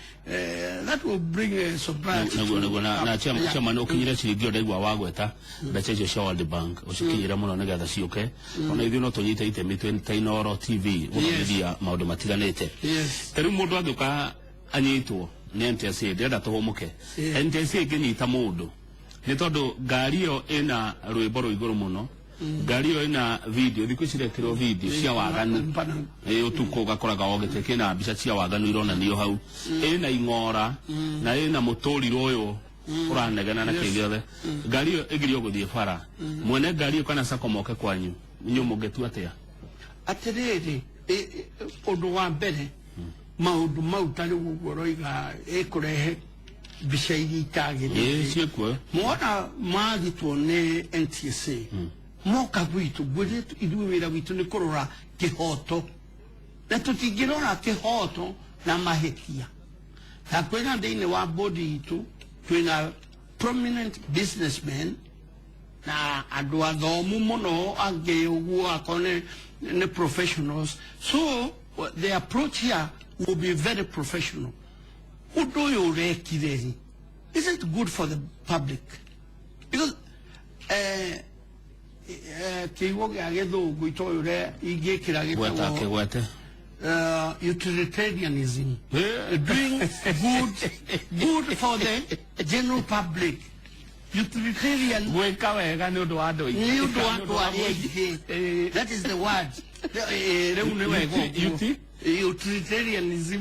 that will bring a sobriety. Naguo na chairman ũkinyire ciringi ĩyo ndaigua wagweta mbeca icio cia World Bank ũcikinyire mũno nĩgetha ciũke ona ithuĩ no tũnyite itemi twĩ ta Inooro TV gũthomithia maũndũ matiganĩte. Ta rĩu mũndũ angĩũka anyitwo nĩ NTSA, ndĩrenda tũhũmũke. NTSA ĩngĩnyita mũndũ nĩ tondũ ngari ĩyo ĩna rwĩmbo rwa igũrũ mũno, ngari ĩyo ĩna video, thikũ ici irekĩrwo video cia waganu ũtukũ ũgakoraga o gĩtĩ kĩna mbica cia waganu ironanio hau, ĩna ing'ora na ĩna mũtũrirũ ũyũ ũranegena na kĩ gĩothe. Ngari ĩyo ĩgirio gũthiĩ bara, mwene ngari ĩyo kana sacco moke kwanyu, inyuĩ mũngĩtua atĩa? Atĩrĩrĩ, ũndũ wa mbere maũndũ mau ta rĩu ũguo ũroiga ĩkũrehe mbica iria itagĩrĩire ciĩkuo mwona mathitwo nĩ NTSA moka gwitũ, ngwĩrĩte ithuĩ wĩra witũ nĩ kũrora kĩhoto, na tũtingĩrora kĩhoto na mahĩtia. Na kwĩna thĩinĩ wa bodi itũ twĩna prominent businessmen na andũ athomu mũno angĩ ũguo akorwo nĩ professionals, so the approach here will be very professional. Ũndũ ũyũ ũrekire rĩ, is it good for the public? Because kiugo gĩa gĩthũngũ itoĩ ũrĩa ingĩkĩra gweta gĩtagwo kĩgwete utilitarianism, doing good for the general public. Utilitarian gwĩka wega nĩ ũndũ wa andũ aingĩ. Nĩ ũndũ wa andũ arĩa aingĩ. That is the word. Rĩu nĩ wega ũguo. Utilitarianism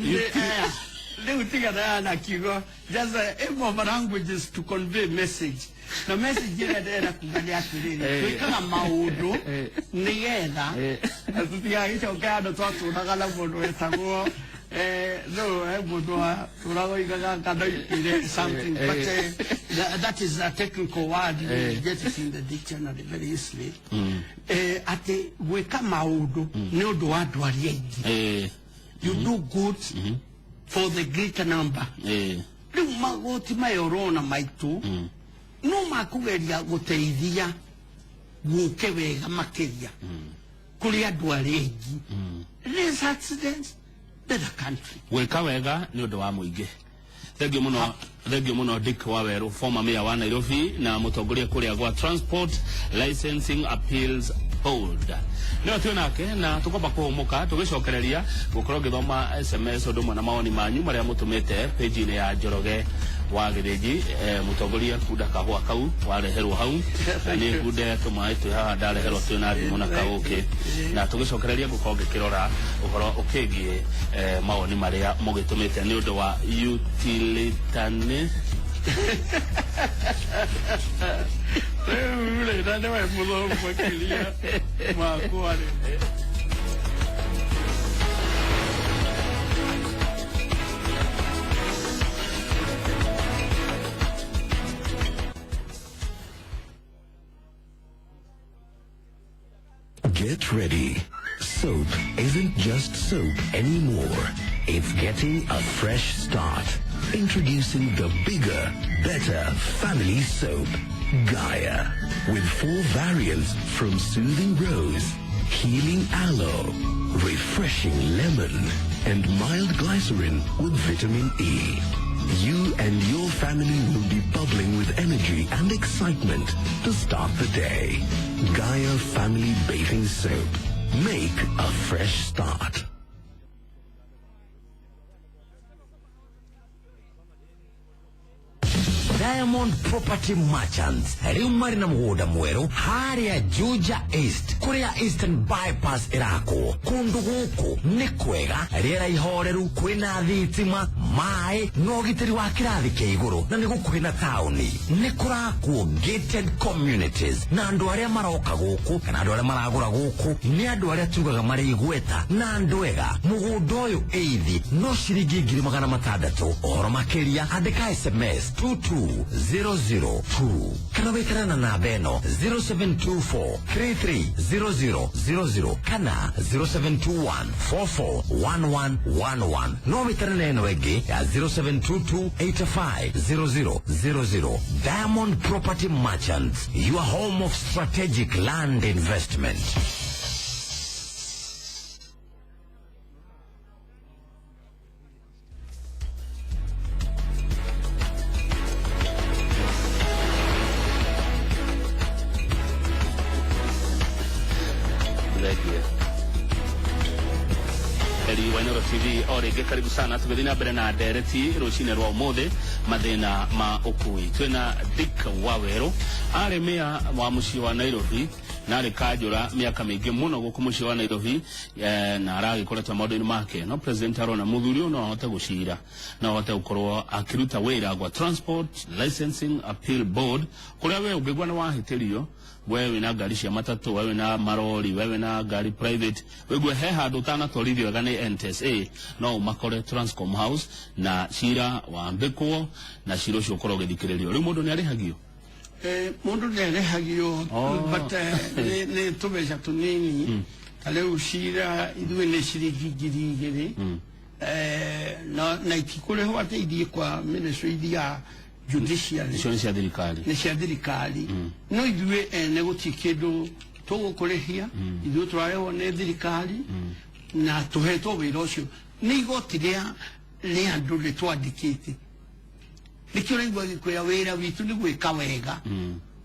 rĩu tigana na kiugo, just aim of languages to convey message, na message ĩrĩa ndĩrenda kuga nĩ atĩrĩrĩ, twĩkaga maũndũ nĩgetha tũtigagĩcoke handũ twatũraga na mũndũ wetagwo no mũndũ watũraga oigaga kana oigire something, but that is a technical word, you get it in the dictionary very easily, atĩ gwĩka maũndũ nĩ ũndũ wa andũ arĩa aingĩ. You do good for the greater number. Rĩu magoti maya ũrona maitũ no makũgeria gũteithia gũke wega makĩria kũrĩ andũ arĩa aingĩ. Less accidents, better country. Gwĩka wega nĩ ũndũ wa mũingĩ. Thengiũ mũno, thengiũ mũno Dick Waweru, former mayor wa Nairobi na mũtongoria kũrĩa gwa Transport Licensing Appeals Board. Nĩo twĩ nake na tũkwamba kũhũmũka tũgĩcokereria gũkorwo ngĩthoma SMS ũndũ ũmwe na mawoni manyu marĩa mũtũmĩte page-inĩ ya Njoroge wa Gĩthĩnji. Mũtongoria kunda kahũa kau wareherwo hau na nĩ kunde tũmaĩ twĩ haha ndareherwo twĩ na ndimũ na kaũkĩ, na tũgĩcokereria gũkorwo ngĩkĩrora ũhoro ũkĩgiĩ mawoni marĩa mũgĩtũmĩte nĩ ũndũ wa utilitarian. Rĩu rĩ, na nĩwe mũthomu makĩria makwa rĩ. Get ready. Soap isn't just soap anymore. It's getting a fresh start. Introducing the bigger, better family soap, Gaia. With 4 variants from soothing rose, Healing aloe, refreshing lemon, and mild glycerin with vitamin E. You and your family will be bubbling with energy and excitement to start the day. Gaia Family Bathing Soap. Make a fresh start. Diamond Property Merchants rĩu marĩ na mũgũnda mwerũ harĩa Juja East kũrĩa Eastern Bypass ĩrakwo. Kũndũ gũkũ nĩ kwega, rĩera ihoreru, kwĩna thitima, maĩ na ũgitĩri wa kĩrathi kĩa igũrũ, na nĩ gũkuhĩ na taũni. Nĩ kũrakwo gated communities, na andũ arĩa maroka gũkũ kana andũ arĩa maragũra gũkũ nĩ andũ arĩa tugaga marĩ igweta na andũ ega. Mũgũnda ũyũ ĩithi no ciringi 600,000. Ũhoro makĩria andĩka SMS 22002 kana wĩkĩre na namba ĩno 0724 330000 kana 0721 441111. No wĩtane na ĩno ĩngĩ ya 0722 850000. Diamond Property Merchants, your home of strategic land investment. Thengiũ. Eri wa Inooro TV o rĩngĩ, karibu sana. Tũgĩthiĩ na mbere na ndereti rũcinĩ rwa ũmũthĩ, mathĩna ma ũkui. Twĩna Dick Wawerũ, arĩ mĩa wa mũciĩ wa Nairobi na arĩ kanjũra mĩaka mĩingĩ mũno gũkũ mũciĩ wa Nairobi, na aragĩkoretwo maũndũ-inĩ make. No president arona mũthuri ũyũ no ahote gũcira, no ahote gũkorwo akĩruta wĩra gwa Transport Licensing Appeal Board, kũrĩa we ũngĩgua nĩ wahĩtĩrio, we wĩna ngari cia matatũ, we wĩna marori, we wĩna ngari private, wĩgue he handũ ũtanatwarithio wega nĩ NTSA, no ũmakore Transcom House na cira wambĩkwo na cira ũcio ũkorwo ũgĩthikĩrĩrio. Rĩu mũndũ nĩ arĩhagio? Mũndũ nĩ arĩhagio, but nĩ tũbeca tũnini. Ta rĩu cira ithuĩ nĩ ciringi 2,000, na itikũrĩhwo atĩ ithiĩ kwa ministry ya judiciary. Icio nĩ cia thirikari. Nĩ cia thirikari, no ithuĩ ene gũtirĩ kĩndũ tũgũkũrĩhia. Ithuĩ tũrarĩhwo nĩ thirikari na tũhetwo wĩra ũcio nĩ igoti rĩa andũ rĩtwandĩkĩte. Nĩkĩo ũraigua gĩkwĩra wĩra witũ nĩ gwĩka wega,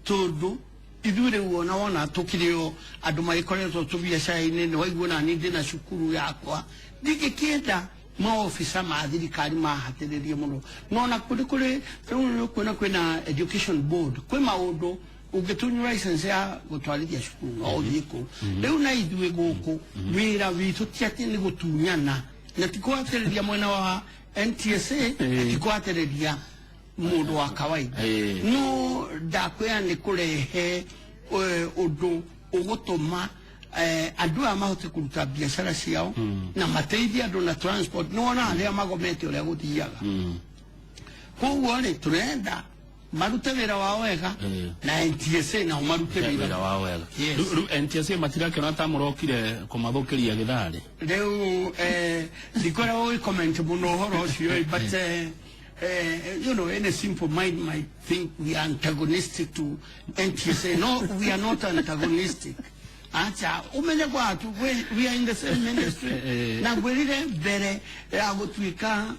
tondũ ithuĩ rĩu ona wona tũkĩrĩ o andũ magĩkoretwo tũbiacara-inĩ. Nĩ waigua ona niĩ ndĩna cukuru yakwa, ndingĩkĩenda maofisa ma thirikari mahatĩrĩrie mũno. No na kũrĩ rĩu nĩ kwĩna education board, kwĩ maũndũ ũngĩtunywo license ya gũtwarithia cukuru no ũthiĩ kũu. Rĩu na ithuĩ gũkũ wĩra witũ ti atĩ nĩ gũtunyana, na ti kũhatĩrĩria mwena wa NTSA, na ti kũhatĩrĩria mũndũ wa kawaida. No ndakwĩra nĩ kũrehe ũndũ ũgũtũma andũ aya mahote kũruta biacara ciao na mateithie andũ na transport. Nĩ wona arĩa magomete ũrĩa gũthiaga. Koguo rĩ, tũrenda marute wĩra wao wega na NTSA nao marute wĩra wao wega. Yes. Rĩu NTSA matirakĩona ta mũrokire kũmathũkĩria gĩtharĩ? Rĩu ndikoragwo gĩ comment mũno ũhoro ũcio, but any simple mind might think we are antagonistic to NTSA. No, we are not antagonistic. Acha, umenye kwa atu, we are in the same ministry. Na ngwĩrire mbere ya gũtuĩka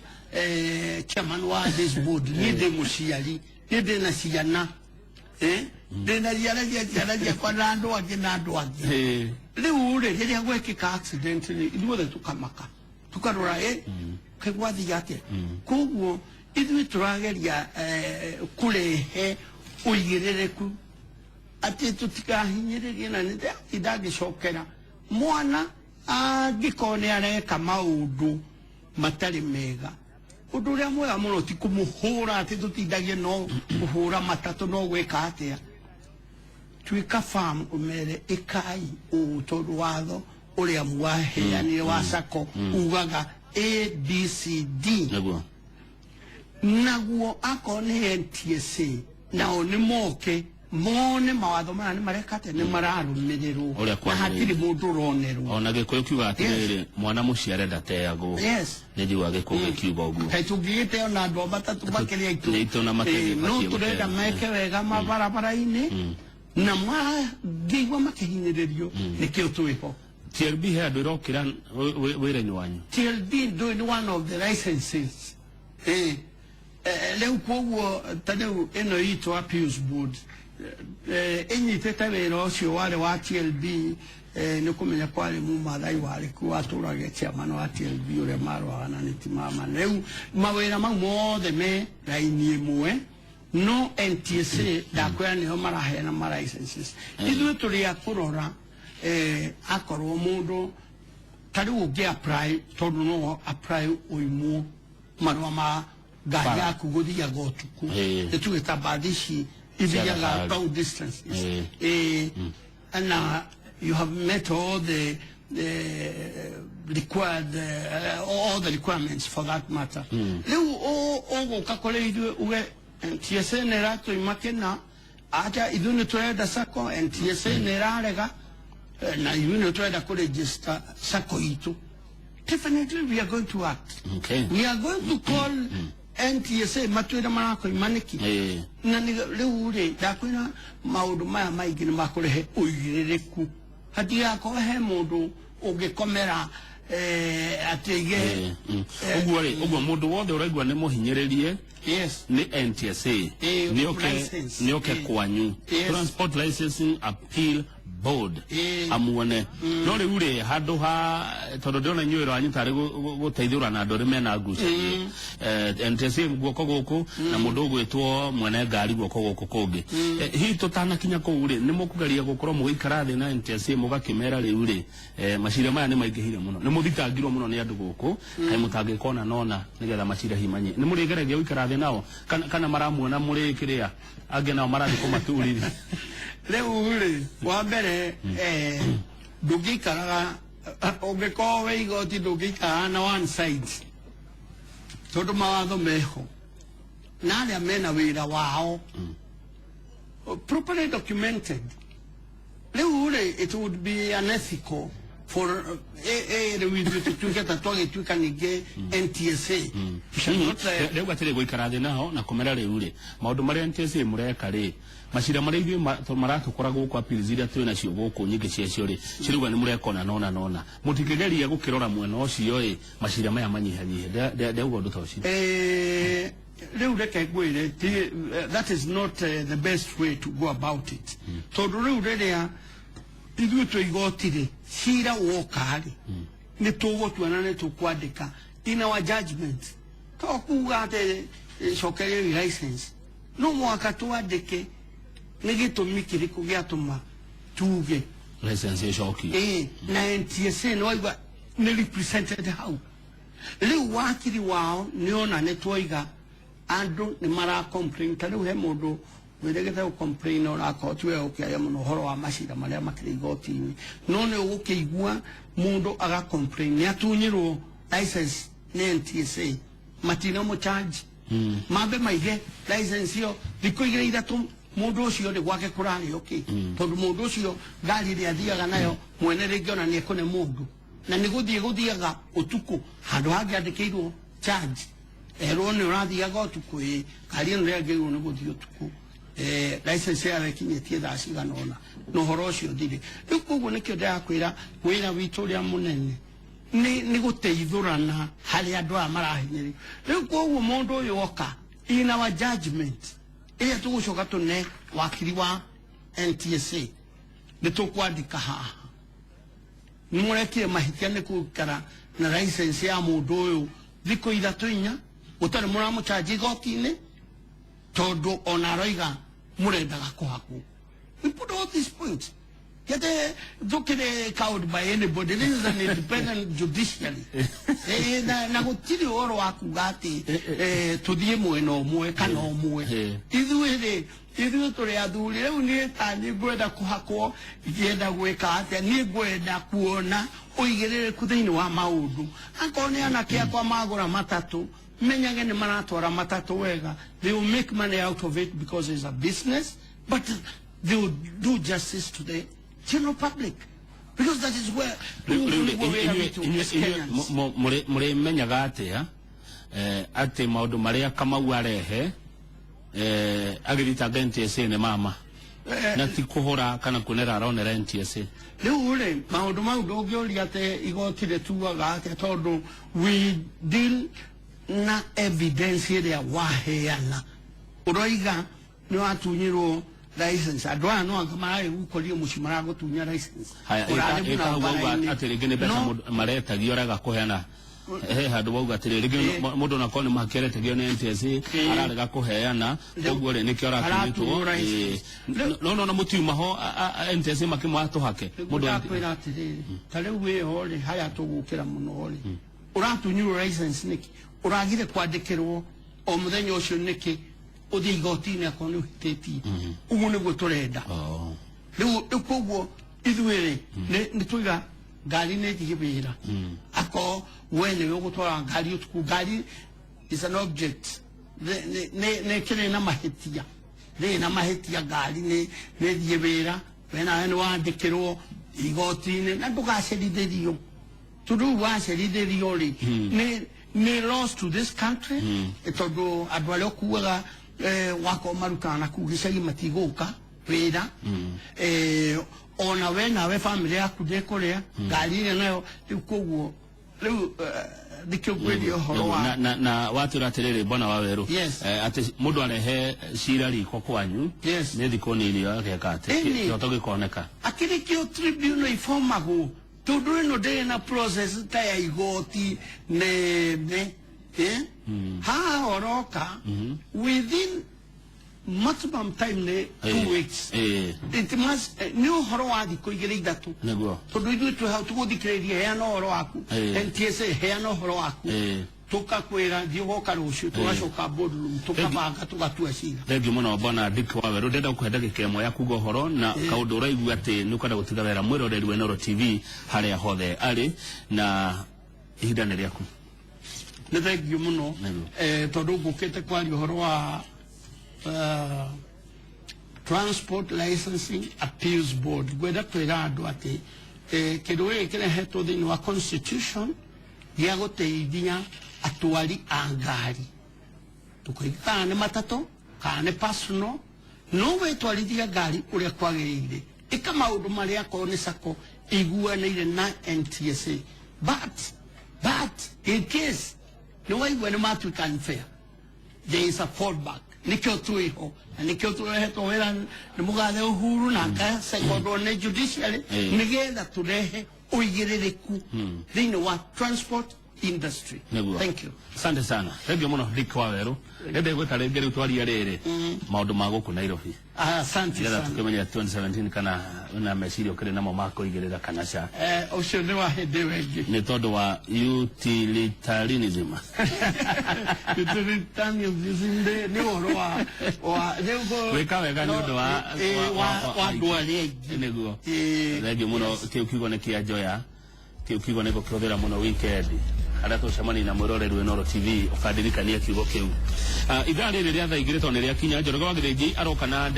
chairman wa this board, niĩ ndĩ mũciari, niĩ ndĩ na ciana. Ndĩ na ciana cia ciana ciakwa na andũ angĩ na andũ angĩ. Rĩu rĩ, rĩrĩa gwekĩka accident rĩ, ithuothe tũkamaka, tũkarora kaĩ gwathiĩ atĩa. Koguo ithuĩ tũrageria kũrehe ũigĩrĩrĩku atĩ tũtikahinyĩrĩrie, na nĩ ndangĩcokera mwana angĩkorwo nĩ areka maũndũ matarĩ mega. Ũndũ ũrĩa mwega mũno ti kũmũhũra, atĩ tũtindagie no kũhũra matatũ, no gwĩka atĩa. Tuĩka farm ũmere ĩkai ũũ, tondũ watho ũrĩa mwaheanire wa sacco ugaga A B C D. Nĩguo. Naguo akorwo nĩ NTSA nao nĩ moke mone mawatho maya nĩ mareka atĩa, nĩ mararũmĩrĩrwo Ũrĩa na kwagĩrĩire. hatirĩ mũndũ ũronerwo. Ona Gĩkũyũ kiuga atĩrĩrĩ, mwana mũciare ndateagwo. Yes. Nĩ njiguaga Gĩkũyũ gĩkiuga ũguo. Kaĩ tũngĩgĩteo na andũ a matatũ makĩria aitũ. Nĩ aitũ na makĩria No batiĩ tũrenda gũteo. meke wega mabarabara-inĩ, na mangĩigua makĩhinyĩrĩrio nĩkĩo twĩho. TLB he andũ ĩrokĩra wĩra-inĩ wanyu? TLB doing one of the licenses. Rĩu koguo ta rĩu ĩno itũ appeals board ĩnyitĩte wĩra ũcio warĩ wa TLB. Nĩ kũmenya kwarĩ Mũmathai warĩ kuo atũraga chairman wa TLB ũrĩa marũaga na nĩ ti mama. Rĩu mawĩra mau mothe me raini ĩmwe, no NTSA ndakwĩra nĩo maraheana ma licenses. Ithuĩ tũrĩ a kũrora akorwo mũndũ ta rĩu ũngĩ apply, tondũ no apply ũimwo marũa ma ngari Bara. yaku gũthiaga ũtukũ. Nĩ tuge ta mbathi ici ithiaga thabarĩ. long distances, and you have met all the required all the requirements for that matter. Rĩu ũgũka kũrĩ ithuĩ uge NTSA nĩ ĩratũima kĩna, ata ithuĩ nĩ tũrenda sacco, NTSA nĩ ĩrarega, na ithuĩ nĩ tũrenda kũregister sacco itũ. Definitely we are going to act. We are going to call NTSA matwĩre marakoima nĩkĩ. Na rĩu rĩ, ndakwĩra maũndũ maya maingĩ nĩ makũrehe ũigĩrĩrĩku, hatigakorwo he mũndũ ũngĩkomera atĩ aige. Ũguo rĩ, ũguo mũndũ wothe ũraigua nĩ mũhinyĩrĩrie nĩ NTSA nĩoke license. nĩoke kwanyu Transport Licensing Appeal Board amuone. No rĩu rĩ, handũ ha tondũ ndĩrona inyuĩ wĩra wanyu tarĩ gũteithũrana andũ arĩa mena ngucanio, NTSA guoko gũkũ na mũndũ ũgwĩtwo mwene ngari guoko gũkũ kũngĩ. Hihi tũtanakinya kũu rĩ, nĩ mũkũgeria gũkorwo mũgĩikara thĩ na NTSA mũgakĩmera rĩu rĩ, macira maya nĩ maingĩhire mũno, nĩ mũthitangirwo mũno nĩ andũ gũkũ, kaĩ mũtangĩkona nona nĩgetha macira himanye? Nĩ mũrĩgeragia gũikara thĩ nao kana maramuona mũrĩ kĩrĩa angĩ nao marathiĩ kũmaturithia? Rĩu rĩ, wa mbere ndũngĩikaraga, ũngĩkorwo wĩ igoti ndũngĩikaraga na one side, tondũ mawatho meho na arĩa mena wĩra wao properly documented. Rĩu rĩ, it would be unethical for rĩu ithuĩ tũtuĩke ta twagĩtuĩka ningĩ NTSA. We shall not, Rĩu atĩrĩ, gũikara thĩ nao na kũmera rĩu rĩ, maũndũ marĩa NTSA mũreka rĩ, macira marĩa ithuĩ maratũkora gũkũ, appeals iria twĩ nacio gũkũ nyingĩ ciacio rĩ, cirauga nĩ mũreka nona nona, mũtingĩgeria gũkĩrora mwena ũcio ĩ macira maya manyihanyihe? Ndauga ũndũ ta ũcio. Rĩu reke ngwĩre, that is not the best way to go about it, tondũ rĩu rĩrĩa ithuĩ twĩ igoti rĩ, cira woka rĩ, nĩ tũgũtua na nĩ tũkwandĩka in our judgment. To kuga atĩ cokeriai license, no mũhaka twandĩke nĩ gĩtũmi kĩrĩkũ gĩatũma tuge license ĩcokio. Na NTSA nĩ waigua nĩ represented hau. Rĩu wakiri wao nĩ ona nĩ twoiga andũ nĩ mara complain. Ta rĩu he mũndũ wĩrĩgĩte gũ complain, ũrakorwo tiwe ũkĩaria mũno ũhoro wa macira marĩa makĩrĩ igoti-inĩ, no nĩ ũgũkĩigua mũndũ aga complain nĩ atunyĩrwo license nĩ NTSA, matina mũ charge, mambe maige license ĩyo thikũ 2 3. Mũndũ ũcio rĩ, gwake kũrarĩ okay, tondũ mũndũ ũcio ngari ĩrĩa athiaga nayo mwene rĩngĩ ona nĩ ekũne mũndũ na nĩ gũthiĩ gũthiaga ũtukũ handũ hangĩandĩkĩirwo charge, erwo nĩ ũrathiaga ũtukũ, ĩ ngari ĩno rĩagĩrĩirwo nĩ gũthiĩ ũtukũ, license yayo ĩkinyĩtie thaa cigana ũna na ũhoro ũcio thire. Rĩu koguo nĩkĩo ndĩrakwĩra wĩra witũ ũrĩa mũnene nĩ gũteithũrana harĩ andũ aya marahinyĩrĩrio. Rĩu koguo mũndũ ũyũ oka, in our judgment ĩrĩa tũgũcoka tũne wakiri wa NTSA, nĩ tũkwandĩka haha nĩ mũrekire mahĩtia nĩ gũikara na license ya mũndũ ũyũ thikũ 3 4 gũtarĩ mũramũchanji igoti-inĩ, tondũ ona aroiga mũrendaga kũhakwo. We put all these points. Yete ndũkĩrĩ cowed by anybody. This is an independent judiciary. Na gũtirĩ ũhoro wa kuga atĩ tũthiĩ mwena ũmwe kana ũmwe. Ithuĩ rĩ, ithuĩ tũrĩ athuri. Rĩu niĩ taniĩ ngwenda kũhakwo, ingĩenda gwĩka atĩa? Niĩ ngwenda kuona ũigĩrĩrĩku thĩinĩ wa maũndũ. Akorwo nĩ anake akwa magũra matatũ, menyage nĩ maratwara matatũ wega. They will make money out of it because it's a business, but they will do justice to the general public because that is where Rĩu rĩu nĩguo wĩra witũ as Kenyans. Mũrĩmenyaga atĩa atĩ maũndũ marĩa Kamau arehe agĩthitanga NTSA nĩ mama? Na ti kũhũra kana kuonera aronera NTSA. Rĩu rĩ, maũndũ mau ndũngĩũria atĩ igoti rĩtuaga atĩa, tondũ we deal na evidence ĩrĩa waheana. Ũroiga nĩ watunyirwo license, andũ aya no anga maragĩgũkoria mũciĩ maragũtunya license. Haya. Ũrarĩ Ĩka hau wauga barabara-inĩ. atĩ rĩngĩ nĩ mbeca No, mũndũ maretagio arega kũheana, he handũ wauga atĩrĩ rĩngĩ mũndũ onakorwo nĩ mahaki aretagio nĩ NTSA, ararega kũheana, koguo rĩ nĩkĩo aratunyĩtwo. Aratunywo license. No no mũtiuma ho NTSA makĩmwa tũhake mũndũ ndakwĩra atĩrĩrĩ, ta rĩu wĩho rĩ, harĩa tũgũkĩra mũno rĩ, ũratunyirwo license nĩkĩ? Ũragire kwandĩkĩrwo o mũthenya ũcio nĩkĩ? Ũthiĩ igoti-inĩ akorwo nĩ ũhĩtĩtie. Ũguo nĩguo tũrenda. Rĩu koguo ithuĩ rĩ, nĩ tuiga ngari nĩ ĩtige wĩra. Akorwo we nĩwe ũgũtwara ngari ũtukũ, ngari is an object, nĩ kĩrĩ na mahĩtia, rĩ na mahĩtia, ngari nĩ ĩthiĩ wĩra. We nawe nĩ wandĩkĩrwo igoti-inĩ na ndũgacerithĩrio, tondũ rĩu wacerithĩrio rĩ, nĩ loss to this country, tondũ andũ arĩa ũkuaga, wakorwo marutaga na kuu gĩcagi matigũka wĩra, ona we nawe family yaku ndĩkũrĩa ngari ĩrĩa nayo. Rĩu koguo rĩu, nĩkĩo ngwĩria ũhoro wa Na watwĩra atĩrĩrĩ, bwana wa Werũ, Yes. atĩ mũndũ arehe cira riko kwanyu, Yes. nĩ thikũ nini ageka atĩ Ĩni. kĩhoto gĩkoneka. Akĩrĩ kĩo tribunal ifomagwo, tondũ ĩno ndĩrĩ na process ta ya igoti nene, eh? Haha oroka within maximum time nĩ 2 weeks. It must, nĩ ũhoro wa thikũ 2 3. Tondũ ithuĩ twĩ hau tũgũthikĩrĩria, heana ũhoro waku. NTSA, heana ũhoro waku. Tũkakwĩra thiĩ ũgoka rũciũ, tũgacoka boardroom, tũkabanga, tũgatua cira. Thengiũ mũno, bwana Dick Waweru. Ndĩrenda gũkũhe ndagĩka 1 ya kuga ũhoro na kaũndũ ũraigua atĩ nĩ ũkwenda gũtiga wĩra, mwĩroreri wa Inooro TV harĩa hothe arĩ, na ihinda nĩ rĩaku. Nĩ thengio mũno. Nĩguo. Tondũ ngũkĩte kwaria ũhoro wa Transport Licensing Appeals Board, ngwenda kwĩra andũ atĩ kĩndũ gĩkĩ kĩrehetwo thĩinĩ wa constitution gĩa gũteithia atwari a ngari, tũkoiga kana nĩ matatũ kana nĩ personal, no wetwarithia ngari ũrĩa kwagĩrĩire, ĩka maũndũ marĩa akorwo nĩ sacco iguanĩire na NTSA, but in case nĩ waigua nĩ matuĩka unfair, there is a fallback. Nikĩo twĩho na nĩkĩo tũrehetwo wĩra nĩ mũgathe Uhuru na ngacekondwo nĩ judiciary, nĩgetha tũrehe ũigĩrĩrĩku thĩinĩ wa transport industry. Nĩguo. Thank you. Asante sana, thengiũ mũno, Dick Waweru. Ndĩrenda gwĩka rĩngĩ rĩu twaria rĩrĩ maũndũ ma gũkũ Nairobi, Ah, asante nĩgetha sana. tũkĩmenye 2017 kana na meciria ũkĩrĩ namo ma kũigĩrĩra kana ca. Ũcio nĩ wa hĩndĩ ĩyo ĩngĩ. Nĩ tondũ wa utilitarianism. Utilitarianism nĩ ũhoro wa Gwĩka wega nĩ ũndũ wa wa andũ arĩa aingĩ. Nĩguo. Thengiũ mũno. Kĩu kiugo nĩ kĩa njoya, kĩu kiugo nĩ ngũkĩhũthĩra mũno weekend harĩa tũcemania na mwĩroreri wa Inooro TV, ũkandirikania kiugo kĩu. Ithaa rĩrĩ rĩa thaa 2 tondũ nĩ rĩakinya, Njoroge wa Gĩthĩnji aroka na